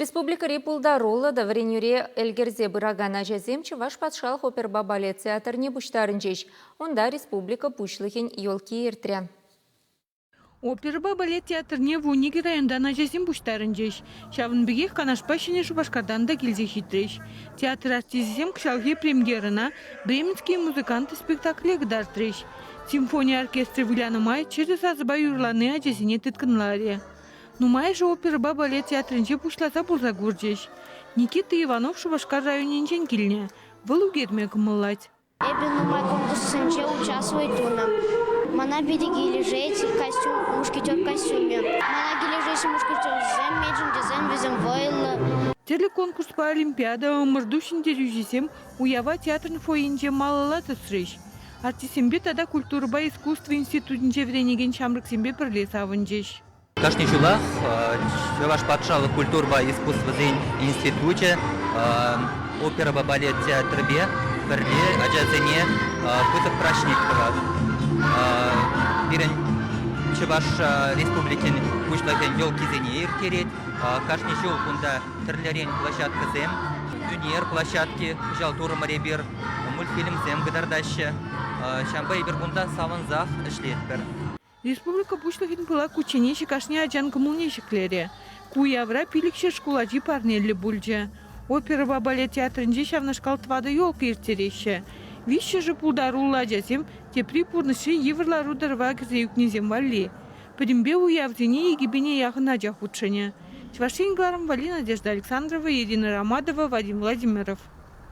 Республикӑри пултаруллӑ та вӗренӳре ӗлкӗрсе пыракан ачасем Чӑваш патшалӑх оперӑпа балет театрне пуҫтарӑнчӗҫ. Унта республика Пуҫлӑхӗн елки иртрӗ. Оперӑпа балет театрне 12 районтан ачасем пуҫтарӑнчӗҫ. Ҫавӑн пекех Канашпа Ҫӗнӗ Шупашкартан та килсе ҫитрӗҫ. Театр артисчӗсем кӑҫалхи премьерӑна «Бременские музыканты» спектакле кӑтартрӗҫ. Симфони оркестрӗ вылянӑ май чӗрӗ сасӑпа юрлани ачасене тыткӑнларӗ. Нумайӑшӗ оперӑпа балет театрӗнче пуҫласа пулса курчӗҫ. Никита Иванов Шупашкар районӗнчен килнӗ. Вӑл ӳкерме кӑмӑллать. Эпӗ нумай конкурссенче участвовать тунӑ. Мана питӗ килӗшет костюм, мушкетер костюмӗ. Мана килӗшеҫҫӗ мушкетерсем, мӗншӗн тесен вӗсем вӑйлӑ. Тӗрлӗ конкурспа олимпиада, ӑмӑрту ҫӗнтерӳҫисем уява театрӑн фойинче малалла тӑсрӗҫ. Артистсемпе тата культурӑпа искусство институтӗнче вӗренекен ҫамрӑксемпе пӗрле савӑнчӗҫ. Кашни ҫулах Чӑваш патшалӑх культурӑпа искусствӑсен институчӗ оперӑпа балет театрӗпе пӗрле ачасене пысӑк праҫник тӑвать. Пирӗн Чӑваш Республикин Пуҫлӑхӗн елкисене ирттерет. Кашни ҫул кунта тӗрлӗрен площадкӑсем, ӳнер площадки кӑҫал турӑмӑр эпир, мультфильмсем кӑтартаҫҫӗ. Ҫавӑнпа эпир кунта савӑнсах ӗҫлетпӗр. Республика Пуҫлӑхӗн пылак кучченеҫӗ кашни ачан кӑмӑлне ҫӗклерӗ. Ку уявра пилӗкҫӗр шкул ачи парнеллӗ пулчӗ. Оперӑпа балет театрӗнче ҫавнашкал тӑватӑ елка ирттереҫҫӗ. Виҫҫӗшӗ пултаруллӑ ачасем, тепри пурнӑҫри йывӑр лару-тӑрӑва кӗрсе ӳкнисем валли. Пӗтӗмпе уявсене 2000 яхӑн ача хутшӑнӗ. Чӑваш Ен кӑларӑм валли Надежда Александрова, Ирина Ромадова, Вадим Владимиров.